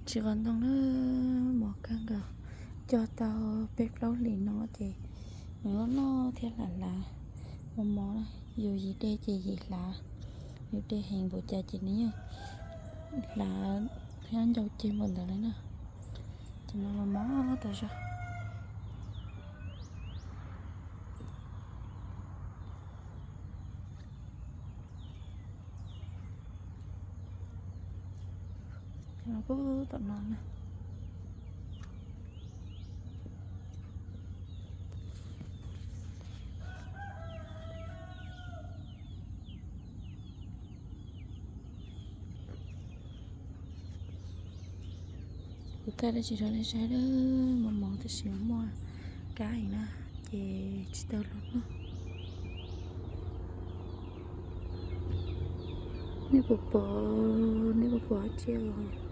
Tsis qos ntoo na, mos kawg nkaus. Cog tau peb plaub hlis no ces nws loj loj thiab hlav hlav, mos mos na. Yus yim dej ces yim hlav, yus dej heev npaum cas ces nws yeej hlav thiab ncau ceg npaum ntawd li na. Ces no mos mos tas zog. Puag tom no na. Kuv thaij dab tsi rau nej saib, mos mos tab sis muaj kab heev na, ces tsis tau los noj. Nej puas pom, nej puas pom dab tsi os?